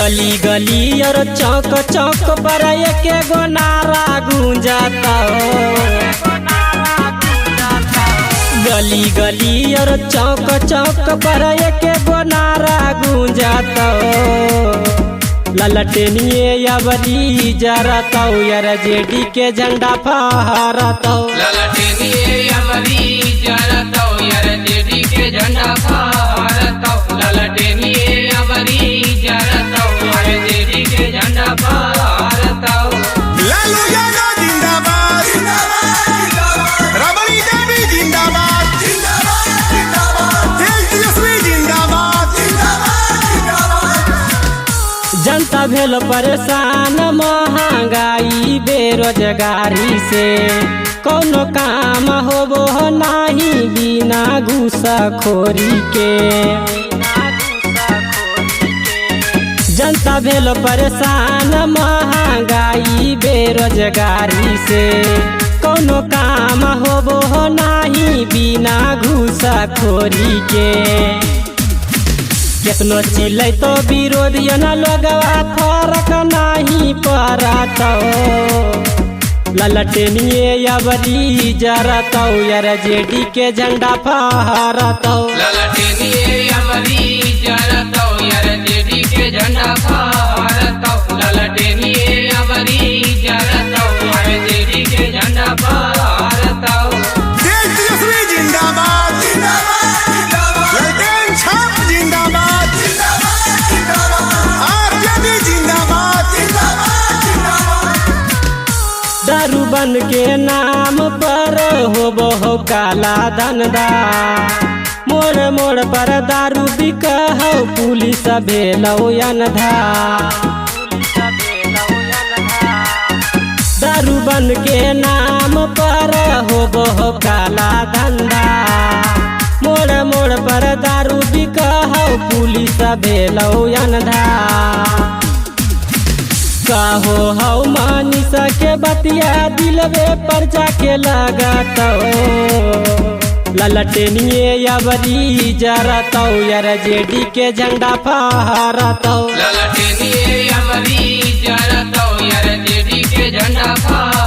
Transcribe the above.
गली गली और चौक चौक पर एक गो नारा गूंजाता हो। गली गली और चौक चौक पर एक गो नारा गूंजाता हो। ललटेनिए अबरी जरतौ यार जेडी के झंडा फहरतौ। ललटेनिए अबरी जरतौ यार जेडी के झंडा फहरतौ। ललटेनिए अबरी जरतौ यार जेडी के झंडा फहरतौ। लालू यादव जिंदाबाद, रबड़ी देवी जिंदाबाद, तेज तेजस्वी जिंदाबाद। जनता भेल परेशान महंगाई बेरोजगारी से, कोनो काम होबो नाही बिना घूसखोरी के। जनता भेल परेशान महंगाई बेरोजगारी से, कोनो काम होबो नाही बिना घूसखोरी के। केतनो चिल्लै तो विरोधी न लगवा फरक नाही पड़तौ। ललटेनिए अबरी जरतौ यार जेडी के झंडा फहरतौ। ललटेनिए अबरी जरतौ यार जेडी के झंडा फहरतौ। ललटेनिए अबरी जरतौ यार जेडी के झंडा फहरतौ। तेज तेजस्वी जिंदाबाद, ललटेन छाप जिंदाबाद, आरजेडी जिंदाबाद। दारू बन के नाम पर होबो हो काला धंधा, मोड़ मोड़ पर दारू बिकहौ पुलिस भेलौ अनधा। दारू बन के नाम पर होबो हो काला धंधा, मोड़ मोड़ पर दारू बिकहौ पुलिस भेलौ अनधा। कहो हौ मानिसा के बतिया दिलवे पर जाके लगातौ। ललटेनिए अबरी जरतौ यार जेडी के झंडा फहरतौ। ललटेनिए अबरी जरतौ यार जेडी के झंडा फहरतौ।